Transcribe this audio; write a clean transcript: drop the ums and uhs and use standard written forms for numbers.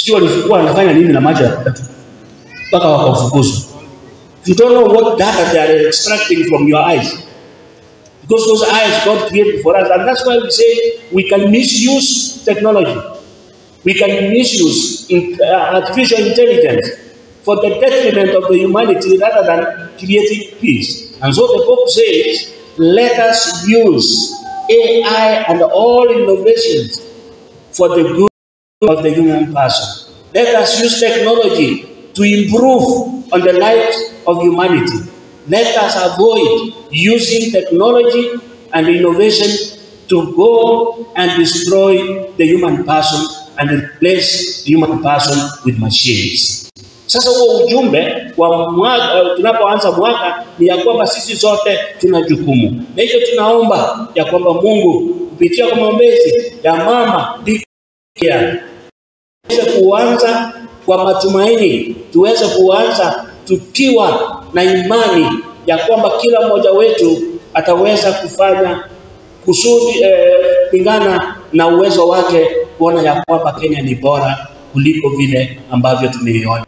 Sio walikuwa wanafanya nini na macho ya watu mpaka wakafukuzwa. You don't know what data they are extracting from your eyes. Because those eyes God created for us. And that's why we say we can misuse technology. We can misuse artificial intelligence for the detriment of the humanity rather than creating peace. And so the Pope says, let us use AI and all innovations for the good of the human person. Let us use technology to improve on the lives of humanity. Let us avoid using technology and innovation to go and destroy the human person and replace the human person with machines. Sasa huo ujumbe wa mwaka, tunapoanza mwaka ni ya kwamba sisi zote tuna jukumu, na hivyo tunaomba ya kwamba Mungu kupitia kwa maombezi ya mama Bikira tuweze kuanza kwa matumaini, tuweze kuanza tukiwa na imani ya kwamba kila mmoja wetu ataweza kufanya kusudi kulingana na uwezo wake, kuona ya kwamba Kenya ni bora kuliko vile ambavyo tumeiona.